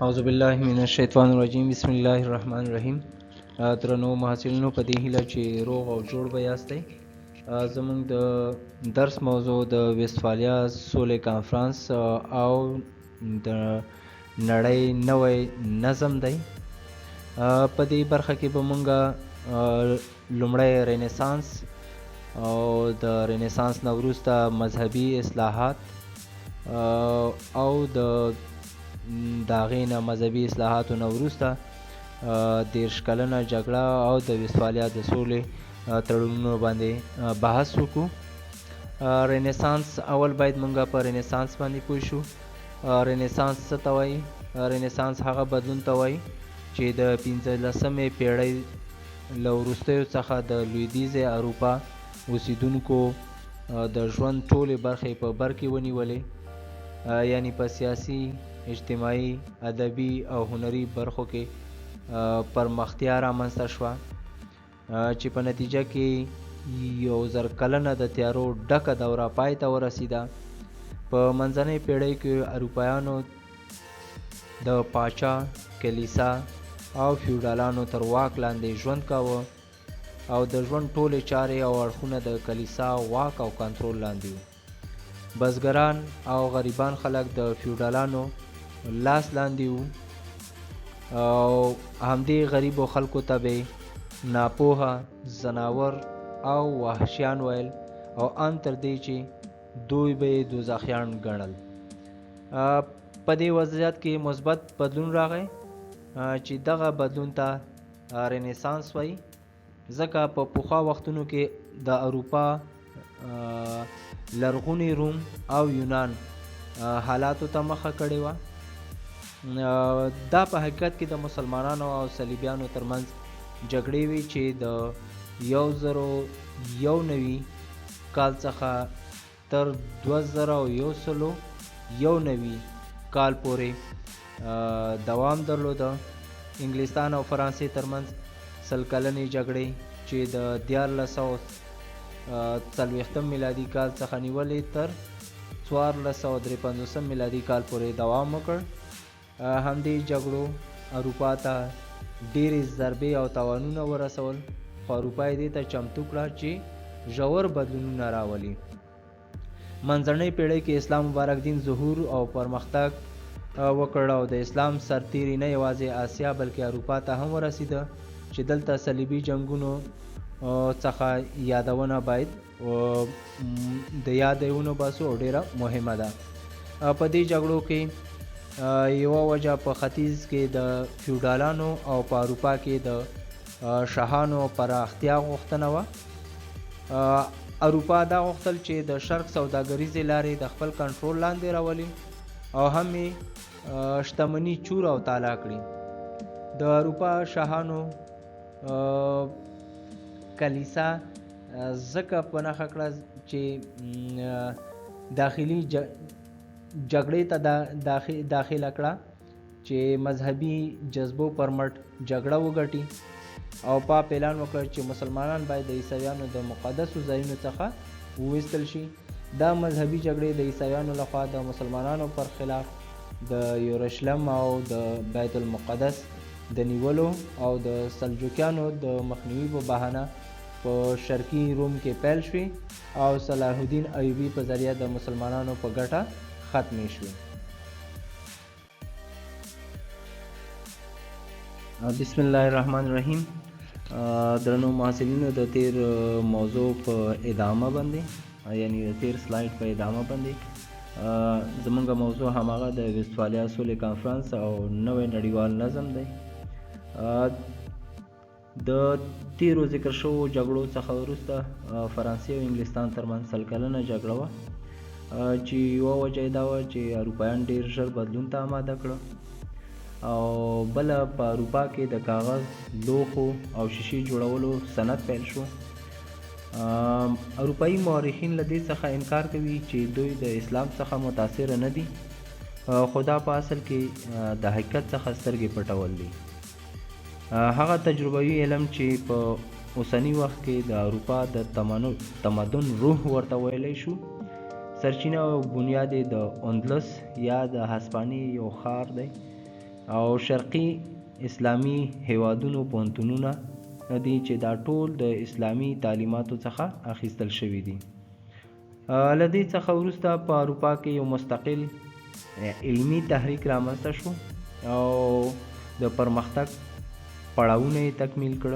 اعوذ بالله من الشیطان الرجیم، بسم الله الرحمن الرحیم. درنو محصلینو، په دې هیله چې روغ او جوړ به یاستئ. زموږ د درس موضوع د ویستفالیا سولې کانفرنس او د نړۍ نوی نظم دی. په دې برخه کې به مونږ لومړی رینسانس او د رینسانس نه وروسته مذهبي اصلاحات او د هغې نه مذهبي اصلاحاتو نه وروسته 30 کلنه جګړه او د ویستفالیا د سولې تړونونو باندې بحث وکړو. رینسانس، اول باید مونږ په رینسانس باندې پوه شو. رینسانس څه ته وایي؟ رینسانس هغه بدلون ته وایي چې د 15مې پیړۍ له وروستیو څخه د لویدیځې اروپا اوسیدونکو د ژوند ټولې برخې په بر کې ونیولې، یعنی په سیاسي، اجتماعي، ادبي او هنري برخو کې پرمختیا رامنځته شوه، چې په نتیجه کې 1000 کلنه د تیارو ډکه دوره پای ته ورسیده. په منځنۍ پیړۍ کې اروپایانو د پاچا، کلیسا او فیوډالانو تر واک لاندې ژوند کاوه او د ژوند ټولې چارې او اړخونه د کلیسا واک او کنترول لاندې وو. بزګران او غریبان خلک د فیوډالانو لاس لاندې وو او همدې غریبو خلکو ته به ناپوهه، ځناور او وحشیان ویل او ان تر دې چې دوی به یې دوزخیان ګڼل. په دې وضعیت کې مثبت بدلون راغی چې دغه بدلون ته رینسانس وایي، ځکه په پخوا وختونو کې د اروپا لرغوني روم او یونان حالاتو ته مخه کړې وه. دا په حقیقت کې د مسلمانانو او صلیبیانو ترمنځ جګړې وې چې د 1091 کال څخه تر 2191 کال پورې دوام درلوده. انګلستان او فرانسې ترمنځ 100 کلنې جګړې چې د 1340 میلادي کال څخه نیولې تر 1453 میلادي کال پورې دوام وکړ. همدې جګړو اروپا ته ډېرې ضربې او تاوانونه ورسول، خو اروپا یې دې ته چمتو کړه چې ژور بدلونونه راولي. منځنۍ پیړۍ کې اسلام مبارک دین ظهور او پرمختګ وکړ او د اسلام سرتیري نه یوازې اسیا بلکې اروپا ته هم ورسیده، چې دلته صلیبي جنګونو څخه یادونه باید د یاده ونه باسو او ډیره مهمه ده. په دې جګړو کې یوه وجه په ختیځ کې د فیوډالانو او په اروپا کې د شاهانو پراختیا غوښتنه وه. اروپا دا غوښتل چې د شرق سوداګریزې لارې د خپل کنټرول لاندې راولي او هم یې شتمني چور او تالا کړي. د اروپا شاهانو کلیسا ځکه په نښه کړه چې داخلي جګړې ته داخله کړه چې مذهبي جذبو پر مټ جګړه وګټي، او پاپ اعلان وکړ چې مسلمانان باید د عیسویانو د مقدسو ځایونو څخه وویستل شي. دا مذهبي جګړې د عیسویانو لخوا د مسلمانانو پر خلاف د یورشلم او د بیت المقدس د نیولو او د سلجوکیانو د مخنیوي په بهانه په شرقي روم کې پیل شوې او صلاح الدین ایوبي په ذریعه د مسلمانانو په ګټه ختمې شوې. بسم الله الرحمن الرحیم. درنو محصلینو، د تیر موضوع په ادامه باندې، یعنی د تیر سلایډ په ادامه باندې، زمونږ موضوع هماغه د ویستفالیا سولې کانفرنس او نوی نړیوال نظم دی. د تیرو ذکر شوو جګړو څخه وروسته فرانسې او انګلستان ترمنځ 100 کلنه جګړه وه، چې یوه وجه یې دا وه چې اروپایان ډیر ژر بدلون ته آماده کړه، او بله په اروپا کې د کاغذ، لوښو او شیشې جوړولو صنعت پیل شو. اروپایي مورخین له دې څخه انکار کوي چې دوی د اسلام څخه متاثر نه دي، خو دا په اصل کې د حقیقت څخه سترګې پټول دي. هغه تجربوي علم چې په اوسني وخت کې د اروپا د تمدن روح ورته ویلی شو، سرچینه او بنیاد یې د اندلس یا د هسپانیې یو ښار دی او شرقي اسلامي هیوادونو پوهنتونونه دي چې دا ټول د اسلامي تعلیماتو څخه اخیستل شوي دي. له دې څخه وروسته په اروپا کې یو مستقل علمي تحریک رامنځته شو او د پرمختګ پړاوونه یې تکمیل کړ.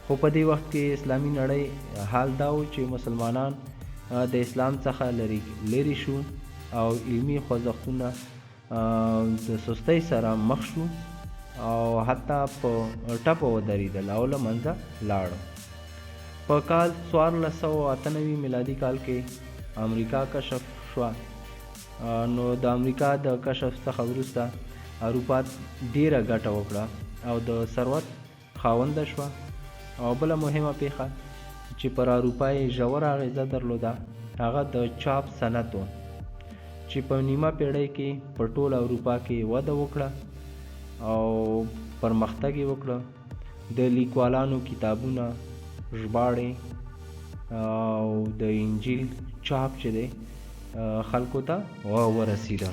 خو په دې وخت کې اسلامي نړۍ حال دا و چې مسلمانان د اسلام څخه لرې شو او علمي خوځښتونه د سستۍ سره مخ شو او حتی په ټپه ودریدل او له منځه لاړ. په کال 1498 میلادي کال کې امریکا کشف شوه. نو د امریکا د کشف څخه وروسته اروپا ډیره ګټه وکړه او د ثروت خاونده شوه. او بله مهمه پیښه چې پر اروپا یې ژوره اغیزه درلوده هغه د چاپ صنعت و چې په نیمه پیړۍ کې په ټوله اروپا کې وده وکړه او پرمختګ یې وکړ. د لیکوالانو کتابونه، ژباړې او د انجیل چاپ چې دی خلکو ته ورسیده.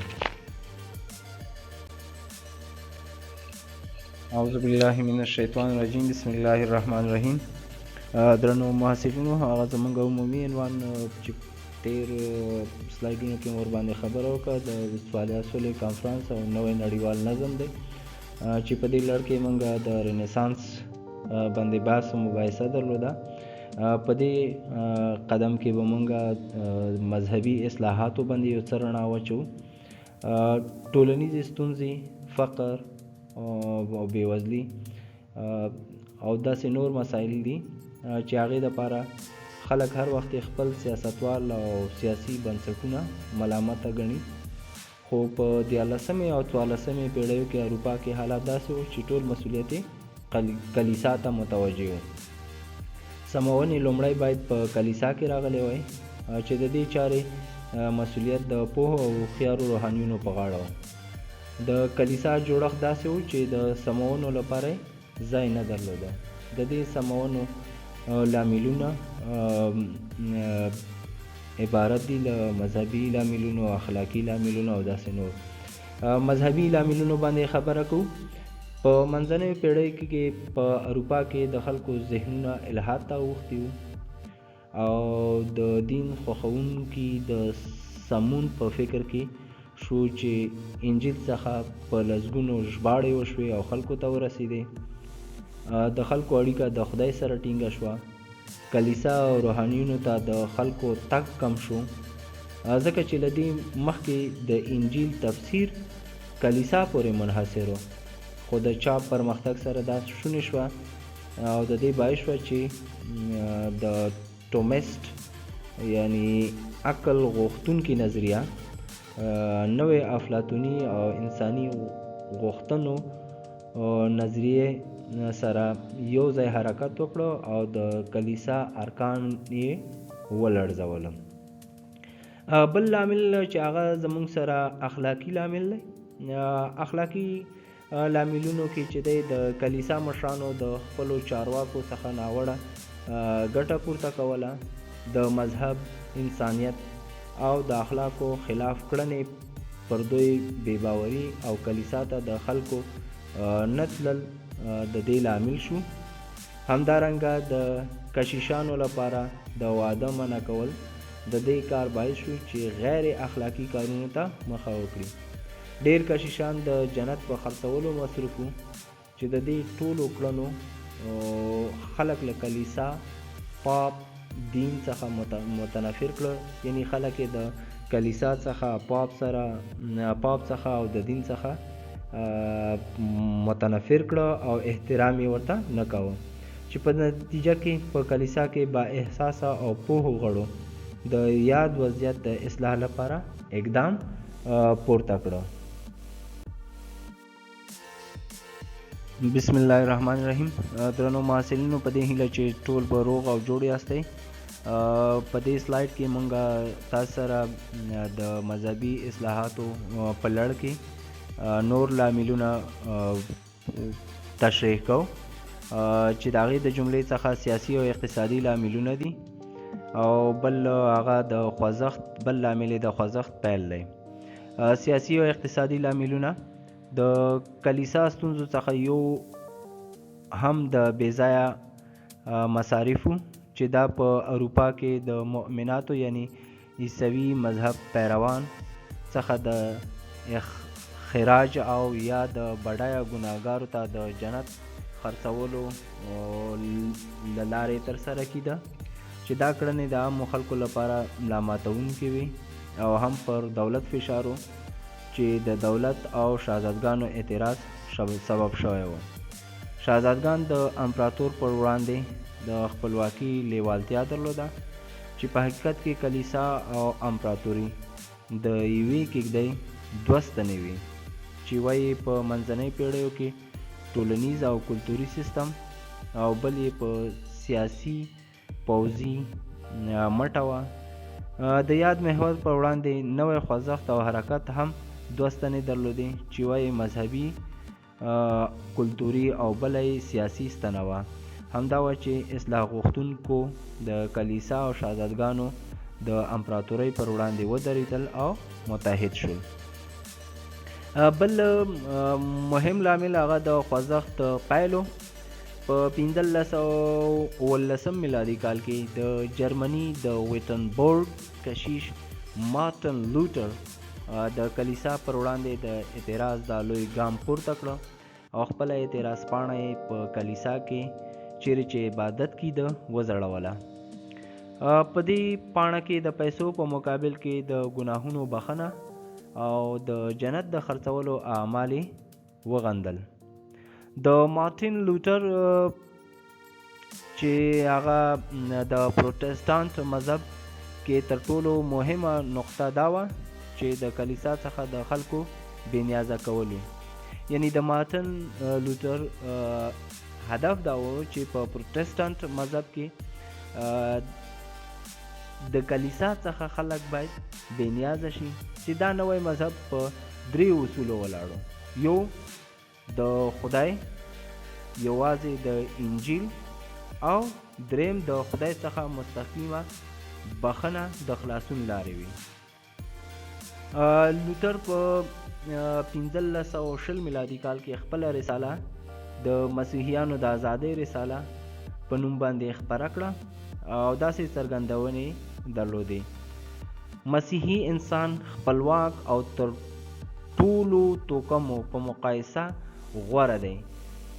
اعوذ بالله من الشیطان الرجیم، بسم الله الرحمن الرحیم. درنو محصلینو، هغه زمونږ عمومي عنوان چې تیر سلایډونو کې ور باندې خبره وکړه د وستفالیا سولې کانفرنس او نوی نړیوال نظم دی چې په دې لړ کې مونږ د رنسانس باندې بحث او مباحثه درلوده. په دې قدم کې به مونږ مذهبي اصلاحاتو باندې یو څه رڼا واچوو. ټولنیزې ستونزې، فقر او بېوزلي او داسې نور مسایل دي چې هغې دپاره خلک هر وخت خپل سیاستوال او سیاسي بنسټونه ملامته ګڼي. خو په دیارلسمې او څوارلسمې پېړیو کې اروپا کې حالات داسې وو چې ټول مسؤلیت یې کلیسا ته متوجه و. سمونې لومړی باید په کلیسا کې راغلی وای چې د دې چارې مسؤلیت د پوهو او هوښیارو روحانیونو په غاړه و. د کلیسا جوړښت داسې و چې د سمونو لپاره یې ځای نه درلوده. د دې سمونو لاملونه عبارت دي له مذهبي لاملونو، اخلاقي لاملونو او داسې نور. مذهبي لاملونو باندې خبره کوو. په منځنیو پیړیو کې په اروپا کې د خلکو ذهنونه الحاد ته اوښتي وو او د دین خوښوونکي د سمون په فکر کې شو چې انجیل څخه په لسګونو ژباړې وشوې او خلکو ته ورسېدې. د خلکو اړیکه د خدای سره ټینګه شوه. کلیسا او روحانیونو ته د خلکو تګ کم شو، ځکه چې له دې مخکې د انجیل تفسیر کلیسا پورې منحصر و. خو د چاپ پرمختګ سره دا شونې شوه او د دې باعث شوه چې د ټومیسټ یعنی عقل غوښتونکي نظریه نوې افلاطوني او انساني غوښتنو نظریې سره یو ځای حرکت وکړو او د کلیسا ارکان یې ولړزول. بل لامل چې هغه زمونږ سره اخلاقي لامل دی. اخلاقي لاملونو کې چې دی د کلیسا مشرانو د خپلو چارواکو څخه ناوړه ګټه پورته کوله، د مذهب، انسانیت او د اخلاقو خلاف کړنې پر دوی بې باوري او کلیسا ته د خلکو نه تلل د دې لامل شو. همدارنګه د کشیشانو لپاره د واده منع کول د دې کار باعث شو چې غیر اخلاقي کارونو ته مخه وکړي. ډېر کشیشان د جنت په خرڅولو مصروف وو چې د دې ټولو کړنو خلک له کلیسا، پاپ، دین څخه متنفر کړل، یعنی خلک یې د کلیسا څخه، پاپ سره، پاپ څخه او د دین څخه متنفر کړه او احترام یې ورته نه کاوه چې په نتیجه کې په کلیسا کې با احساسه او پوهو غړو د یاد وضعیت د اصلاح لپاره اقدام پورته کړ. بسم الله الرحمن الرحیم. درنو محصلینو، په دې هیله چې ټول به روغ او جوړ یاستئ. په دې سلایډ کې مونږ تاسو سره د مذهبي اصلاحاتو په لړ کې نور لاملونه تشریح کو چې د هغې د جملې څخه سیاسي او اقتصادي لاملونه دي. او بل هغه د خوځښت بل لامل یې د خوځښت پیل دی. سیاسي او اقتصادي لاملونه د کلیسا ستونزو څخه یو هم د بې ځایه مصارف وو چې دا په اروپا کې د مؤمناتو یعنی عیسوي مذهب پیروان څخه د خراج او یا د بډایه ګناهګارو ته د جنت خرڅولو له لارې ترسره کیده چې دا کړنې د عامو خلکو لپاره ملا ماتوونکې وې او هم پر دولت فشار و چې د دولت او شهزادګانو اعتراض سبب شوی و. شهزادګان د امپراتور پر وړاندې د خپلواکي لیوالتیا درلوده چې په حقیقت کې کلیسا او امپراتوري د یوې کیږدۍ دوه ستنې وې چې یوه یې په منځنۍ پیړیو کې ټولنیز او کلتوري سیستم او بل یې په سیاسي پوځي مټه وه. د یاد محور پر وړاندې نوی خوځښت او حرکت هم دوه ستنې درلودې چې یوه یې مذهبي کلتوري او بله یې سیاسي ستنه وه. همدا وه چې اصلاح غوښتونکو د کلیسا او شهزادګانو د امپراتورۍ پر وړاندې ودرېدل او متحد شول. بل مهم لامل هغه د خوځښت پیل و. په 1517 میلادي کال کې د جرمني د ویټنبورګ کشیش مارټن لوټر د کلیسا پر وړاندې د اعتراض دا لوی ګام پورته کړ او خپله اعتراض پاڼه یې په کلیسا کې چیرې چې عبادت کیده وځړوله. په دې پاڼه کې د پیسو په مقابل کې د ګناهونو بخښنه او د جنت د خرڅولو اعمال یې وغندل. د مارټین لوټر چې هغه د پروټسټانټ مذهب کې تر ټولو مهمه نقطه دا وه چې د کلیسا څخه د خلکو بې نیازه کول وو. یعنی د مارټن لوټر هدف دا و چې په پروټسټانټ مذهب کې د کلیسا څخه خلک باید بې نیازه شي چې دا نوی مذهب په درې اصولو ولاړو. یو د خدای، یوازې د انجیل او دریم د خدای څخه مستقیمه بخښنه د خلاصون لارې وي. لوتر په 1520 میلادي کال کې خپله رساله د مسیحیانو د ازادۍ رساله په نوم باندې خپره کړه او داسې څرګندونې درلودې: مسیحي انسان خپلواک او تر ټولو توکمو په مقایسه غوره دی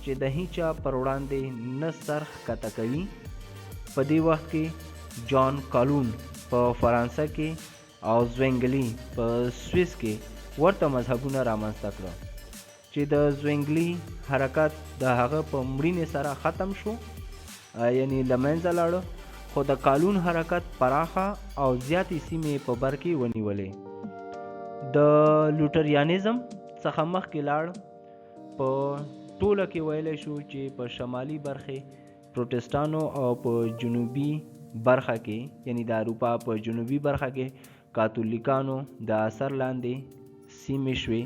چې د هیچا پر وړاندې نه سر ښکته کوي. په دې وخت کې جان کالون په فرانسه کې او زوینګلي په سویس کې ورته مذهبونه رامنځته کړه چې د زوینګلي حرکت د هغه په مړینې سره ختم شو، یعنی له منځه لاړ، خو د کالون حرکت پراخه او زیاتې سیمې یې په بر کې ونیولې. د لوټریانیزم څخه مخکې لاړ. په ټوله کې ویلی شو چې په شمالي برخې پروټسټانو او په جنوبي برخه کې یعنی د اروپا په جنوبي برخه کې کاتولیکانو د اثر لاندې سیمې شوې.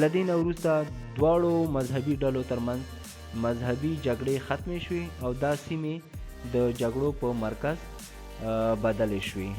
له دې نه وروسته دواړو مذهبي ډلو ترمنځ مذهبي جګړې ختمې شوې او دا سیمې د جګړو په مرکز بدلې شوې.